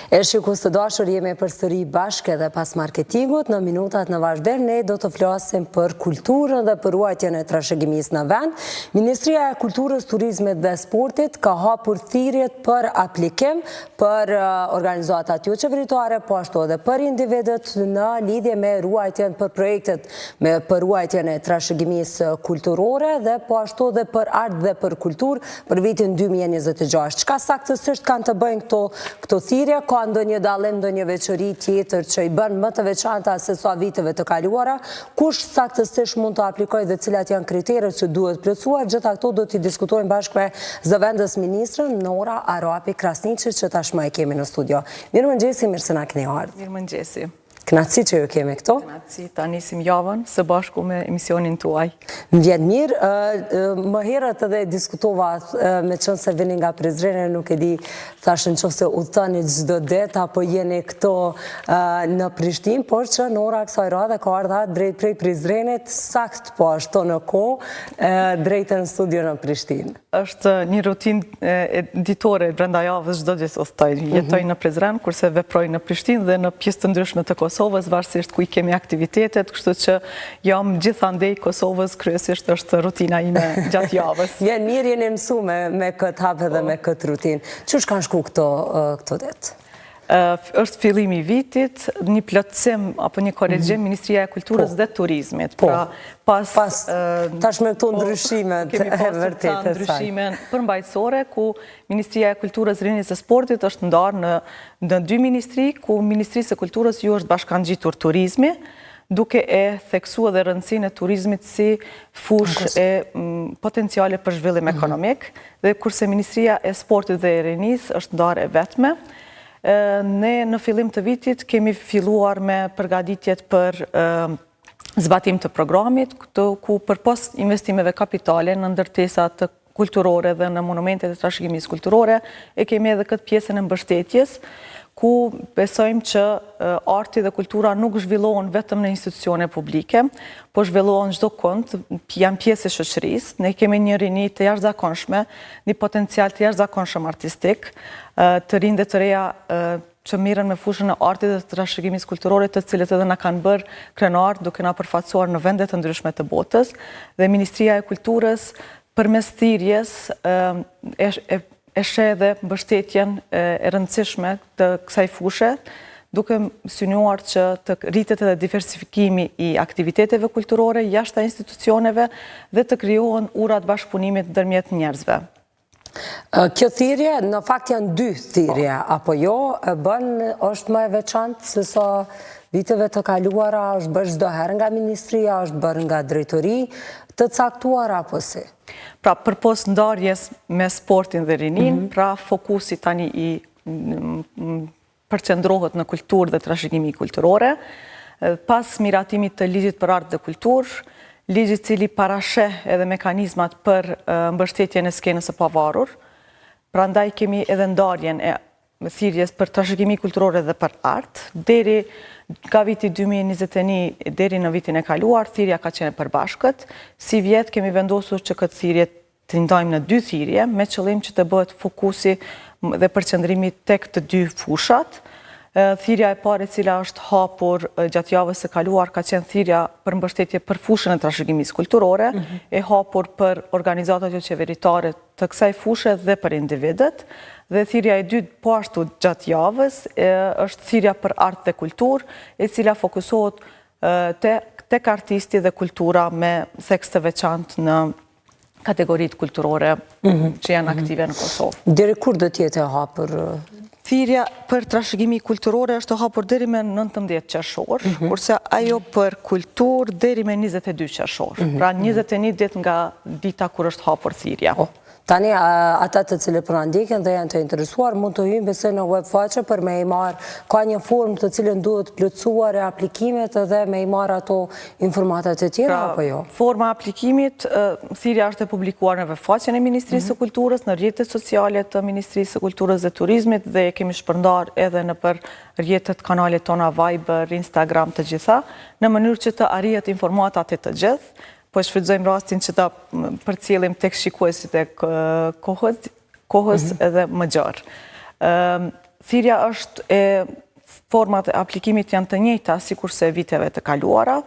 E shikues të dashur jemi përsëri bashkë edhe pas marketingut, në minutat në vazhdim ne do të flasim për kulturën dhe për ruajtjen e trashëgimisë në vend. Ministria e Kulturës, Turizmit dhe Sportit ka hapur thirrjet për aplikim për organizatat joqeveritare, po ashtu edhe për individët në lidhje me ruajtjen për projektet me për ruajtjen e trashëgimisë kulturore dhe po ashtu edhe për art dhe për kulturë për vitin 2026. Çka saktësisht kanë të bëjnë këto këto thirrje, ka ndonjë dallim, ndonjë veçori tjetër që i bën më të veçanta se sa viteve të kaluara, kush saktësisht mund të aplikojë dhe cilat janë kriteret që duhet plotësuar, gjitha këto do t'i diskutojmë bashkë me zëvendës ministren Nora Arapi Krasniqi që tashmë e kemi në studio. Mirëmëngjesi, mirë se na keni ardhur. Mirëmëngjesi. Kënaqësi që ju kemi këtu. Kënaqësi ta nisim javën së bashku me emisionin tuaj. Më vjen mirë, më herët edhe diskutova meqenëse vini nga Prizreni, nuk e di thashë në qoftë se udhëtoni çdo ditë apo jeni këtu në Prishtinë, por që Nora kësaj radhe ka ardhur drejt prej Prizrenit, sakt po ashtu në kohë, drejt në studio në Prishtinë. Është një rutinë ditore brenda javës çdo ditë udhëtoj. Mhm. Jetoj në Prizren, kurse veproj në Prishtinë dhe në pjesë të ndryshme të Kosovës, varësisht ku i kemi aktivitetet, kështu që jam gjithandej Kosovës, kryesisht është rutina ime gjatë javës. Vjen mirë jeni mësu me, me këtë hap edhe po. me këtë rutinë. Qysh kanë shku këto, këto ditë? Është fillimi i vitit, një plotësim apo një korrigjim mhm. Ministria e Kulturës po. dhe Turizmit. Po. Pra, pas pas tashmë këto po, ndryshimet e vërtetë të ndryshime përmbajtësore ku Ministria e Kulturës, Rinisë dhe Sportit është ndarë në në dy ministri, ku Ministrisë së Kulturës ju është bashkangjitur turizmi, duke e theksu edhe rëndësinë e turizmit si fushë e potenciale për zhvillim mhm. ekonomik, dhe kurse Ministria e Sportit dhe e Rinisë është ndarë e vetme. Ne në fillim të vitit kemi filluar me përgatitjet për zbatim të programit, ku përpos investimeve kapitale në ndërtesat kulturore dhe në monumentet e trashëgimisë kulturore, e kemi edhe këtë pjesën e mbështetjes, ku besojmë që arti dhe kultura nuk zhvillohen vetëm në institucione publike, po zhvillohen çdokund, janë pjesë e shoqërisë. Ne kemi një rini të jashtëzakonshme, një potencial të jashtëzakonshëm artistik, të rinj dhe të reja që merren me fushën e artit dhe të trashëgimisë kulturore, të cilët edhe na kanë bërë krenarë duke na përfaqësuar në vende të ndryshme të botës dhe Ministria e Kulturës përmes thirrjes e e sheh edhe mbështetjen e rëndësishme të kësaj fushe, duke synuar që të rritet edhe diversifikimi i aktiviteteve kulturore jashtë institucioneve dhe të krijohen urat e bashkëpunimit ndërmjet njerëzve. Kjo thirrje, në fakt janë dy thirrje, po. apo jo, e bën është më e veçantë se sa viteve të kaluara, është bërë çdo herë nga ministria, është bërë nga drejtori të caktuara, apo si? Pra, përpos ndarjes me sportin dhe rininë, mhm. pra fokusi tani i përqendrohet në kulturë dhe trashëgimi kulturore. Pas miratimit të ligjit për art dhe kulturë, ligj i cili parasheh edhe mekanizmat për mbështetjen e skenës së pavarur, prandaj kemi edhe ndarjen e thirrjes për trashëgimi kulturore dhe për art, deri nga viti 2021 deri në vitin e kaluar, thirrja ka qenë e përbashkët. Sivjet kemi vendosur që këtë thirrje t'i ndajmë në dy thirrje, me qëllim që të bëhet fokusi dhe përqendrimi tek të dy fushat. Thirrja e parë e cila është hapur gjatë javës së kaluar ka qenë thirrja për mbështetje për fushën e trashëgimisë kulturore, mhm. e hapur për organizatat joqeveritare të kësaj fushe dhe për individët. Dhe thirrja e dytë po ashtu gjatë javës është thirrja për art dhe kulturë, e cila fokusohet te tek artisti dhe kultura me theks të veçantë në kategoritë kulturore mhm. që janë mhm. aktive në Kosovë. Deri kur do të jetë e hapur? Thirrja për trashëgimi kulturore është e hapur deri me 19 qershor, mhm. kurse ajo për kulturë deri me 22 qershor. Pra 21 ditë nga dita kur është hapur thirrja. Po. Tani, ata të cilët po na ndjekin dhe janë të interesuar, mund të hyjnë besoj në web faqe për me i marrë, ka një formë të cilën duhet plotësuar e aplikimit dhe me i marrë ato informatat e tjera, pra, apo jo? Forma e aplikimit, thirrja është e publikuar në web faqen e Ministrisë së mhm. Kulturës, në rrjetet sociale të Ministrisë së Kulturës dhe Turizmit dhe e kemi shpërndarë edhe nëpër rrjetet kanalet tona Viber, Instagram të gjitha, në mënyrë që të arrihet informata te të gjithë, po e shfrytëzojmë rastin që ta përcjellim tek shikuesit e kohës, kohës mhm. edhe më gjerë. Thirrja është e format e aplikimit janë të njëjta sikurse viteve të kaluara.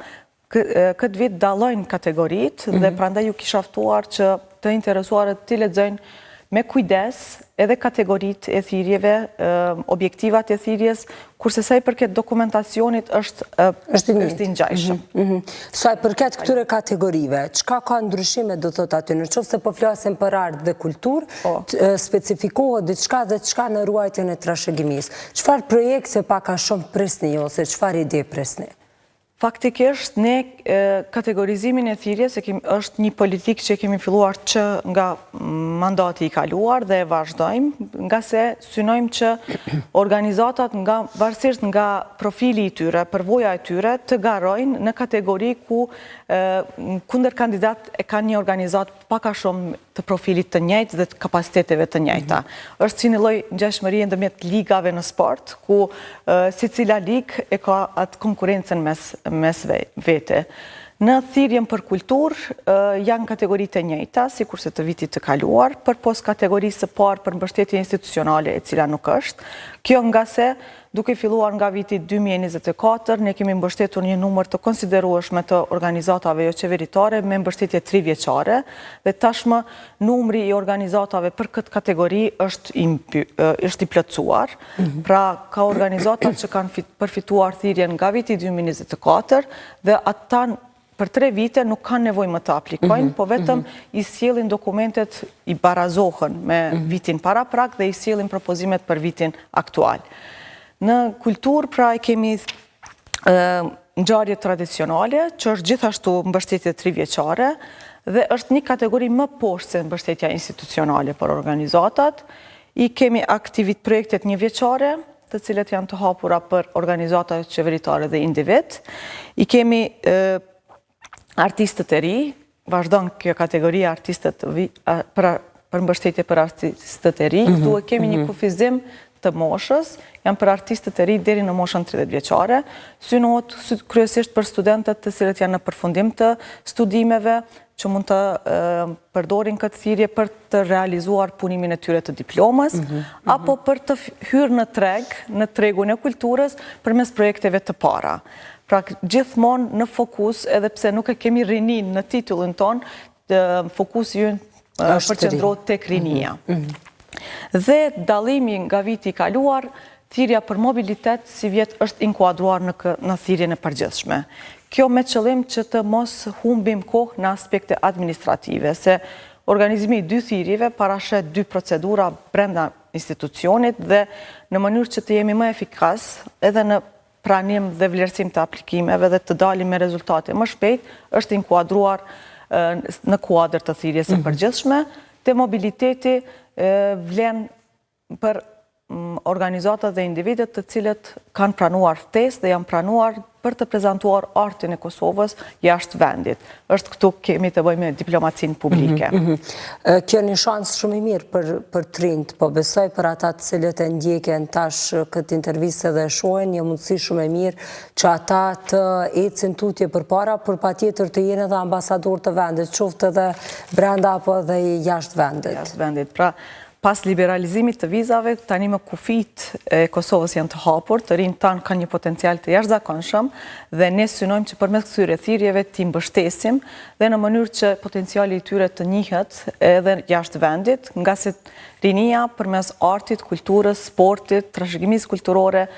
Këtë vit dallojnë kategoritë dhe mhm. prandaj ju kisha ftuar që të interesuarët t'i lexojnë me kujdes edhe kategoritë e thirrjeve, objektivat e thirrjes, kurse sa i përket dokumentacionit është është i ngjajshëm. Mhm, mhm. Sa i përket këtyre kategorive, çka ka ndryshime do thotë aty, në qoftë se po flasim për art dhe kulturë, po. specifikohet diçka dhe çka në ruajtjen e trashëgimisë. Çfarë projekte pak a shumë prisni ose çfarë ide prisni? Faktikisht, ne kategorizimin e thirrjes e kemi, është një politikë që e kemi filluar që nga mandati i kaluar dhe e vazhdojmë, ngase synojmë që organizatat nga, varësisht nga profili i tyre, përvoja e tyre, të garojnë në kategori ku kundërkandidat e kanë një organizatë pak a shumë të profilit të njëjtë dhe të kapaciteteve të njëjta. Mm -hmm. Është si një lloj ngjashmërie ndërmjet ligave në sport, ku secila ligë e ka atë konkurrencën mes mes vete. Në thirrjen për kulturë janë kategoritë e njëjta, sikurse të vitit të kaluar, përpos kategorisë së parë për mbështetje institucionale e cila nuk është. Kjo ngase Duke filluar nga viti 2024, ne kemi mbështetur një numër të konsiderueshme të organizatave joqeveritare me mbështetje trivjeçare dhe tashmë numri i organizatave për këtë kategori është i, është i plotësuar. Mhm. Pra, ka organizata që kanë përfituar thirrjen nga viti 2024 dhe ata për tre vite nuk kanë nevojë më të aplikojnë, mhm, po vetëm mhm. i sjellin dokumentet, i barazohen me mhm. vitin paraprak dhe i sjellin propozimet për vitin aktual. Në kulturë, pra, e kemi ngjarje tradicionale, që është gjithashtu mbështetje trivjeçare, dhe është një kategori më poshtë se mbështetja institucionale për organizatat. I kemi aktivit projektet njëvjeçare, të cilët janë të hapura për organizata joqeveritare dhe individë. I kemi artistët e ri, vazhdon kjo kategori artistët për për mbështetje për artistët e ri, mhm, këtu e kemi një mhm. kufizim të moshës, janë për artistët e ri deri në moshën 30 vjeçare, synohet kryesisht për studentët të cilët janë në përfundim të studimeve, që mund të përdorin këtë thirrje për të realizuar punimin e tyre të diplomës, mhm, mhm. apo për të hyrë në treg, në tregun e kulturës, përmes projekteve të para. Pra, gjithmonë në fokus, edhe pse nuk e kemi rininë në titullin tonë, fokusi ynë përqendrohet tek rinia. Mhm, Dhe dallimi nga viti i kaluar, thirrja për mobilitet sivjet është inkuadruar në, në thirrjen e përgjithshme. Kjo me qëllim që të mos humbim kohë në aspekte administrative, se organizimi i dy thirrjeve parasheh dy procedura brenda institucionit dhe në mënyrë që të jemi më efikas edhe në pranim dhe vlerësim të aplikimeve dhe të dalim me rezultate më shpejt, është inkuadruar në kuadër të thirrjes së mhm. përgjithshme, te mobiliteti vlen për organizatat dhe individët të cilët kanë pranuar ftesë dhe janë pranuar për të prezantuar artin e Kosovës jashtë vendit. Është këtu kemi të bëjmë me diplomacinë publike. Mhm, mhm. Kjo një shans shumë i mirë për, për të rinjtë, po besoj për ata të cilët e ndjekin tash këtë intervistë dhe shohin një mundësi shumë e mirë që ata të ecin tutje përpara, por patjetër të jenë edhe ambasadorë të vendit, qoftë edhe brenda apo edhe jashtë vendit. Jashtë vendit. Pra, Pas liberalizimit të vizave, tani më kufijtë e Kosovës janë të hapur, të rinjtë tanë kanë një potencial të jashtëzakonshëm dhe ne synojmë që përmes këtyre thirrjeve t'i mbështesim dhe në mënyrë që potenciali i tyre të njihet edhe jashtë vendit, ngase rinia përmes artit, kulturës, sportit, trashëgimisë kulturore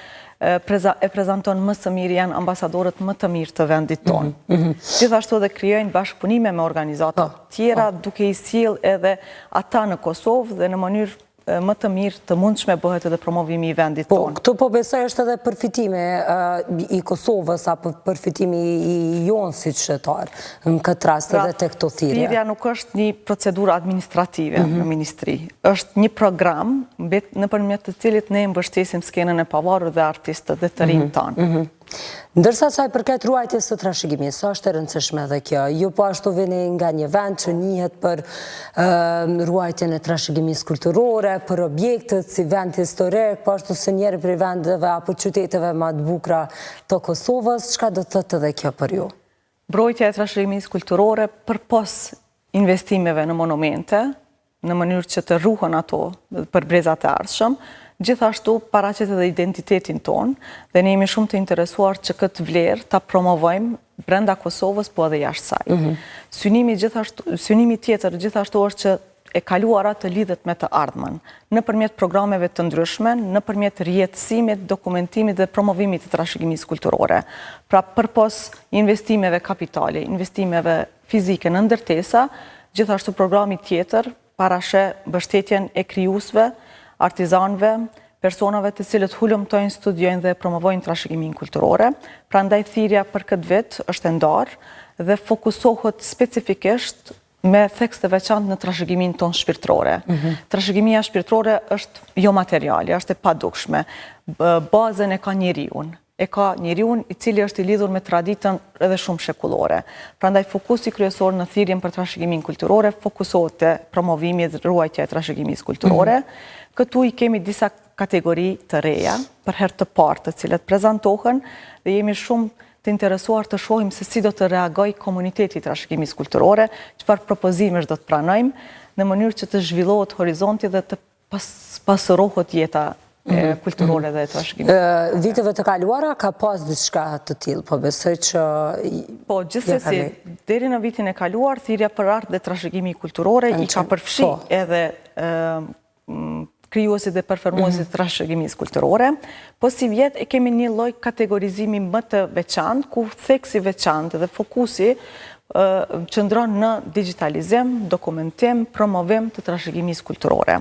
e prezanton më së miri janë ambasadorët më të mirë të vendit tonë. Mhm, mhm. Gjithashtu edhe krijojnë bashkëpunime me organizata po, tjera po. duke i sjellë edhe ata në Kosovë dhe në mënyrë më të mirë të mundshme bëhet edhe promovimi i vendit po, tonë. Po, këtu po besoj është edhe përfitimi i Kosovës apo përfitimi i jonë si qytetar në këtë rast pra, edhe te këto thirrje. Thirrja nuk është një procedurë administrative mhm. në ministri, është një program nëpërmjet të cilit ne mbështesim skenën e pavarur dhe artistët dhe të rinjtë mhm, tanë. Mhm. Ndërsa sa i përket ruajtjes së trashëgimisë, sa është e rëndësishme edhe kjo? Ju po ashtu vini nga një vend që njihet për ruajtjen e trashëgimisë kulturore, për objektet si vend historik, po ashtu si njëri prej vendeve apo qyteteve ma të bukura të Kosovës, çka do të thotë edhe kjo për ju? Mbrojtja e trashëgimisë kulturore përpos investimeve në monumente, në mënyrë që të ruhen ato për brezat e ardhshëm, Gjithashtu paraqet edhe identitetin tonë dhe ne jemi shumë të interesuar që këtë vlerë ta promovojmë brenda Kosovës, po edhe jashtë saj. Mhm. Synimi gjithashtu, synimi tjetër gjithashtu është që e kaluara të lidhet me të ardhmen, nëpërmjet programeve të ndryshme, nëpërmjet rijetësimit, dokumentimit dhe promovimit të trashëgimisë kulturore. Pra përpos investimeve kapitale, investimeve fizike në ndërtesa, gjithashtu programi tjetër parasheh mbështetjen e krijuesve, artizanëve, personave të cilët hulumtojnë, studiojnë dhe promovojnë trashëgiminë kulturore. Prandaj thirrja për këtë vit është e ndarë dhe fokusohet specifikisht me theks të veçantë në trashëgiminë tonë shpirtërore. Mhm. Trashëgimia shpirtërore është jo materiale, është e padukshme. Bazën e ka njeriun. E ka njeriun i cili është i lidhur me traditën edhe shumë shekullore. Prandaj fokusi kryesor në thirrjen për trashëgiminë kulturore fokusohet te promovimi dhe ruajtja e trashëgimisë kulturore. Mhm. Këtu i kemi disa kategori të reja, për herë të parë të cilët prezantohen dhe jemi shumë të interesuar të shohim se si do të reagojë komuniteti i trashëgimisë kulturore, çfarë propozimesh do të pranojmë, në mënyrë që të zhvillohet horizonti dhe të pasurohet jeta mhm. kulturore dhe e trashëgimisë. Viteve të kaluara ka pas diçka të tillë, po besoj që... Po, gjithsesi, deri në vitin e kaluar, thirrja për art dhe trashëgimi kulturore i ka përfshi po. edhe krijuesit dhe performuesit mhm. të trashëgimisë kulturore, po sivjet e kemi një lloj kategorizimi më të veçantë, ku theksi i veçantë dhe fokusi qëndron në digjitalizim, dokumentim, promovim të trashëgimisë kulturore.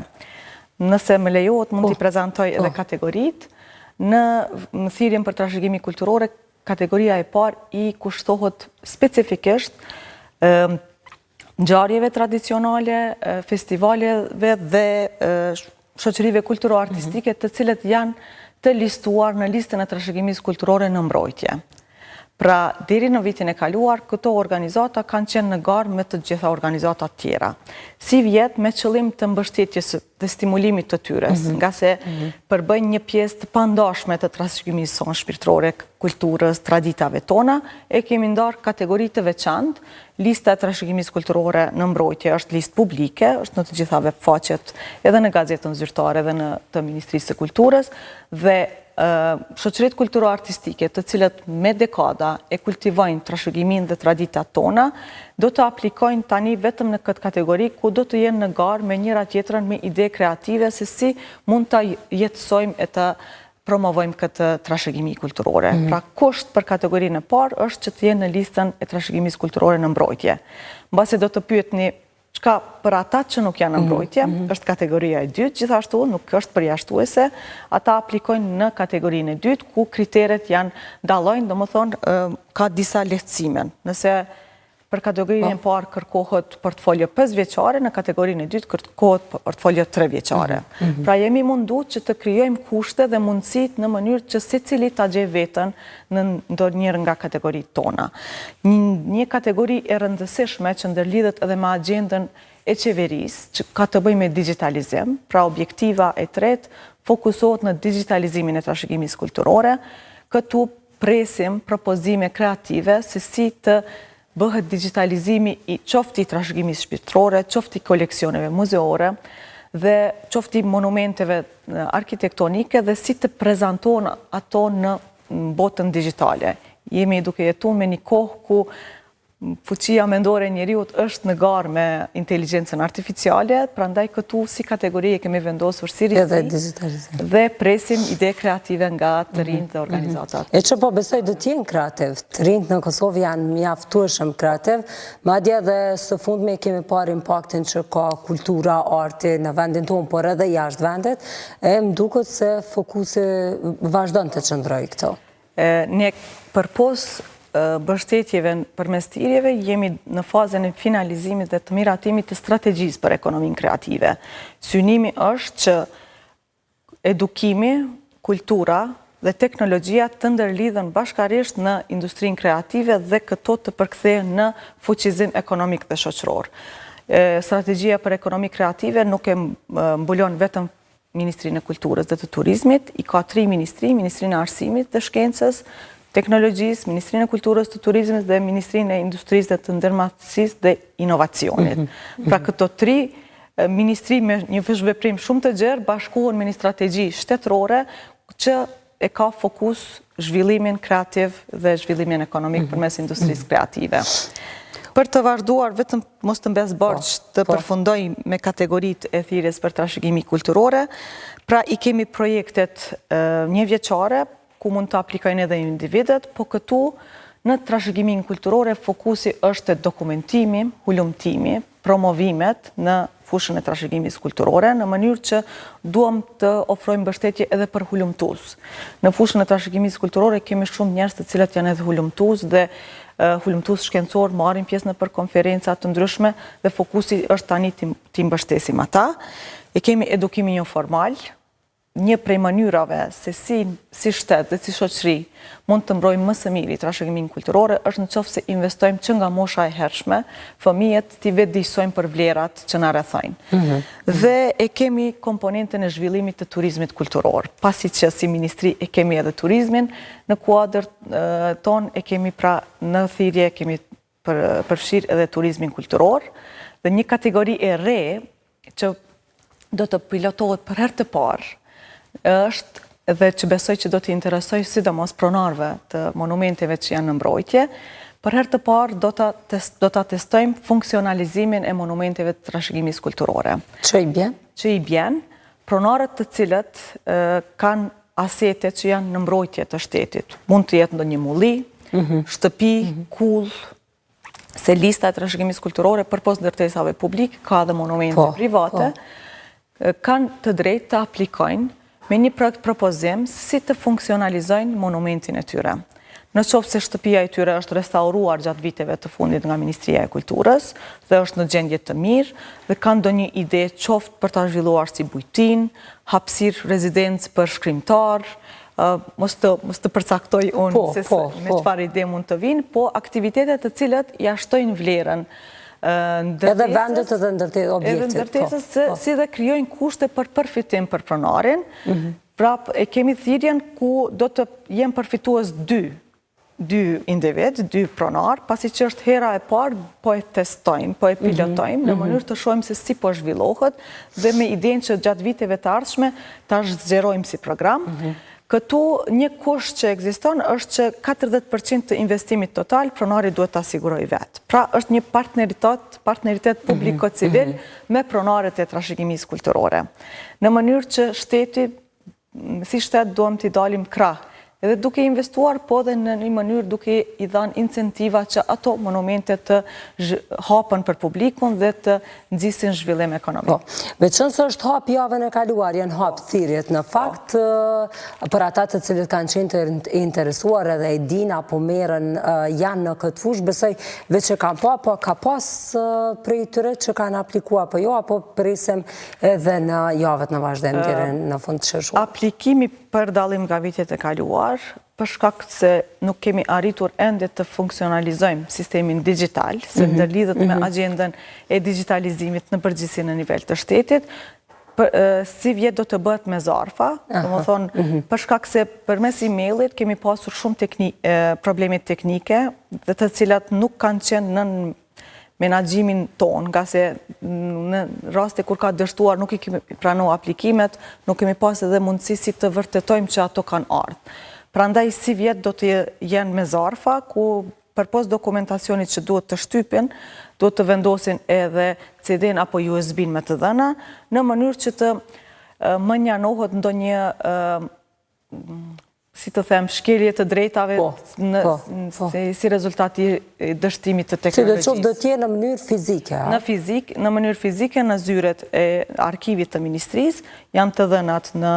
Nëse më lejohet, mund t'i po. prezantoj edhe po. kategoritë. Në thirrjen për trashëgimi kulturore, kategoria e parë i kushtohet specifikisht ngjarjeve tradicionale, festivaleve dhe shoqërive kulturo-artistike mhm. të cilët janë të listuar në listën e trashëgimisë kulturore në mbrojtje. Pra, deri në vitin e kaluar, këto organizata kanë qenë në garë me të gjitha organizatat tjera. Sivjet, me qëllim të mbështetjes dhe stimulimit të tyre, mhm. ngase mhm. përbëjnë një pjesë të pandashme të trashëgimisë sonë shpirtërore, kulturës, traditave tona, e kemi ndarë kategori të veçantë, lista e trashëgimisë kulturore në mbrojtje është listë publike, është në të gjitha webfaqet, edhe në gazetën zyrtare edhe në të Ministrisë së Kulturës, dhe shoqëritë kulturo-artistike, të cilët me dekada e kultivojnë trashëgiminë dhe traditat tona, do të aplikojnë tani vetëm në këtë kategori ku do të jenë në garë me njëra tjetrën me ide kreative se si mund ta jetësojmë e të promovojmë këtë trashëgimi kulturore. Mhm. Pra kusht për kategorinë e parë është që të jenë në listën e trashëgimisë kulturore në mbrojtje. Mbase do të pyetni Çka për ata që nuk janë në mhm, mbrojtje, mhm. është kategoria e dytë, gjithashtu nuk është përjashtuese, ata aplikojnë në kategorinë e dytë, ku kriteret janë dallojnë, domethënë, ka disa lehtësime. Nëse për kategorinë e po. parë kërkohet portfolio 5 vjeçare, në kategorinë e dytë kërkohet portfolio 3 vjeçare. Mhm, pra jemi mundu që të krijojmë kushte dhe mundësitë në mënyrë që secili ta gjejë veten në ndonjërën nga kategoritë tona. Një kategori e rëndësishme që ndërlidhet edhe me agjendën e qeverisë, që ka të bëjë me digjitalizim, pra objektiva e tretë fokusohet në digjitalizimin e trashëgimisë kulturore. Këtu presim propozime kreative se si të bëhet digjitalizimi i qoftë i trashëgimisë shpirtërore, qoftë i koleksioneve muzeore dhe qoftë i monumenteve arkitektonike dhe si të prezantohen ato në botën digjitale. Jemi duke jetu me një kohë ku fuqia mendore e njeriut është në garë me inteligjencën artificiale, prandaj këtu si kategori e kemi vendosur si risi dhe presim ide kreative nga të mhm, rinjtë dhe mhm. organizatat. E që po besoj do të jenë kreativ, të rinjtë në Kosovë janë mjaftueshëm kreativ, madje edhe së fundmi kemi parë impaktin që ka kultura, arti në vendin tonë, por edhe jashtë vendit, e më duket se fokusi vazhdon të qëndrojë këtu. Ne përpos mbështetjeve përmes thirrjeve, jemi në fazën e finalizimit dhe të miratimit të strategjisë për ekonominë kreative. Synimi është që edukimi, kultura dhe teknologjia të ndërlidhen bashkarisht në industrinë kreative dhe këto të përkthehen në fuqizim ekonomik dhe shoqëror. Strategjia për ekonomi kreative nuk e mbulon vetëm Ministrinë e Kulturës dhe të Turizmit, i ka tri ministri, Ministrinë e Arsimit dhe Shkencës, Teknologjisë, Ministrinë e Kulturës të Turizmit dhe Ministrinë e Industrisë dhe të Ndërmarrësisë dhe Inovacionit. Mhm, mhm. Pra këto tri ministri me një fushëveprim shumë të gjerë bashkohen me një strategji shtetërore që e ka fokus zhvillimin kreativ dhe zhvillimin ekonomik mhm. përmes industrisë kreative. Për të vazhduar, vetëm mos të mbes borxh po, të po. përfundoj me kategoritë e thirrjes për trashëgimi kulturore, pra i kemi projektet njëvjeçare, ku mund të aplikojnë edhe individët, po këtu në trashëgiminë kulturore fokusi është te dokumentimi, hulumtimi, promovimet në fushën e trashëgimisë kulturore, në mënyrë që duam të ofrojmë mbështetje edhe për hulumtues. Në fushën e trashëgimisë kulturore kemi shumë njerëz të cilët janë edhe hulumtues dhe hulumtues shkencorë marrin pjesë nëpër konferenca të ndryshme dhe fokusi është tani t'i mbështesim ata. E kemi edukimin joformal, Një prej mënyrave se si si shtet dhe si shoqëri mund të mbrojmë më së miri trashëgiminë kulturore është në qoftë se investojmë që nga mosha e hershme fëmijët t'i vetëdijsojmë për vlerat që na rrethojnë. Mhm. Dhe e kemi komponentën e zhvillimit të turizmit kulturor, pasi që si ministri e kemi edhe turizmin në kuadër tonë e kemi pra në thirrje kemi përfshirë edhe turizmin kulturor dhe një kategori e re që do të pilotohet për herë të parë është dhe që besoj që do t'i interesojë sidomos pronarëve të monumenteve që janë në mbrojtje, për herë të parë do ta do ta testojmë funksionalizimin e monumenteve të trashëgimisë kulturore. Që i bjen? Që i bjen, pronarët të cilët kanë asete që janë në mbrojtje të shtetit. Mund të jetë ndonjë mulli, mhm. shtëpi, mhm. kullë, se lista e trashëgimisë kulturore përpos ndërtesave publike ka dhe monumente po, private, po. kanë të drejtë të aplikojnë me një projekt propozim si të funksionalizojnë monumentin e tyre. Në qoftë se shtëpia e tyre është restauruar gjatë viteve të fundit nga Ministria e Kulturës dhe është në gjendje të mirë dhe kanë ndonjë ide qoftë për ta zhvilluar si bujtinë, hapësirë rezidencë për shkrimtarë, mos të mos të përcaktoj unë po, se po, me po. çfarë ide mund të vijnë, po aktivitete të cilat ia shtojnë vlerën ndërtesës. Edhe vendet edhe ndërtesës, objektit. Edhe ndërtesës, po, si dhe krijojnë kushte për përfitim për pronarin. Mhm. Prap e kemi thirrjen ku do të jenë përfitues dy, dy individë, dy pronarë, pasi që është hera e parë po e testojmë, po e mhm, pilotojmë, në mhm. mënyrë të shohim se si po zhvillohet dhe me idenë që gjatë viteve të ardhshme ta zgjerojmë si program. Mhm. Këtu një kusht që ekziston është që 40% të investimit total pronari duhet ta sigurojë vetë. Pra është një partneritet, partneritet publiko-civil me pronarët e trashëgimisë kulturore. Në mënyrë që shteti, si shtet duam t'i dalim krah, edhe duke investuar, po dhe në një mënyrë duke i dhanë incentiva që ato monumente të hapen për publikun dhe të nxisin zhvillim ekonomik. Po, meqenëse është hap javën e kaluar, janë hap thirrjet në fakt, për ata të cilët kanë qenë të interesuar edhe e dinë apo merren janë në këtë fushë, besoj veç e kanë pa, po ka pas prej tyre që kanë aplikuar, apo jo, apo presim edhe në javët në vazhdim deri në fund të qershorit. Aplikimi për dallim nga vitet e kaluar, për shkak se nuk kemi arritur ende të funksionalizojmë sistemin digjital, se mhm. ndërlidhet me mhm. agjendën e digjitalizimit në përgjithësi në nivel të shtetit, sivjet do të bëhet me zarfa, domethonë, mhm. për shkak se përmes e-mailit kemi pasur shumë probleme teknike dhe të cilat nuk kanë qenë nën menaxhimin tonë, ngase në raste kur ka dështuar nuk i kemi pranu aplikimet, nuk kemi pas edhe mundësi si të vërtetojmë që ato kanë ardhë. Prandaj sivjet do të jenë me zarfa, ku përpos dokumentacionit që duhet të shtypin, duhet të vendosin edhe CD-n apo USB-n me të dhëna, në mënyrë që të mënjanohet ndonjë si të them, shkelje të drejtave po, po, po. si rezultat i dështimit të teknologjisë. Sidoqoftë do të jenë në mënyrë fizike, a? Në fizik, në mënyrë fizike në zyret e arkivit të ministrisë, janë të dhënat në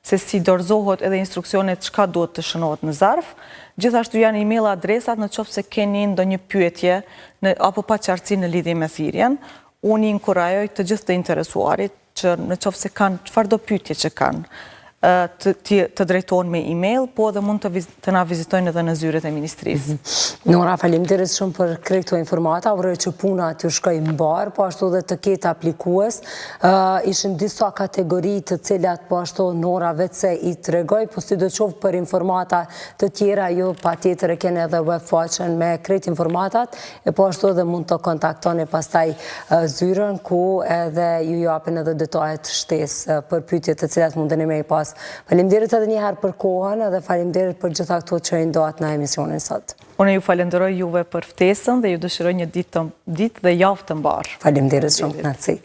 se si dorëzohet edhe instruksionet çka duhet të shënohet në zarf. Gjithashtu janë email adresat në qoftë se keni ndonjë pyetje në, apo paqartësi në lidhje me thirrjen. Unë i inkurajoj të gjithë të interesuarit që në qoftë se kanë çfarëdo pyetje që kanë. Të drejtohen me e-mail, po edhe mund të na vizitojnë edhe në zyret e ministrisë. Nora, faleminderit shumë për krejt këto informata, uroj që puna t'ju shkojë mbarë, po ashtu dhe të ketë aplikues. Ishin disa kategori të cilat po ashtu Nora veç se i tregoi, po sidoqoftë për informata të tjera, ju patjetër e keni edhe web faqen me krejt informatat, e po ashtu edhe mund të kontaktoni pastaj zyrën ku edhe ju japin edhe detajet shtesë për pyetjet të cilat mundeni me i pas. Faleminderit edhe një herë për kohën edhe faleminderit për gjitha këto që i ndatë në emisionin sot. Unë ju falenderoj juve për ftesën dhe ju dëshiroj një ditë dhe javë të mbarë. Faleminderit shumë, kënaqësi.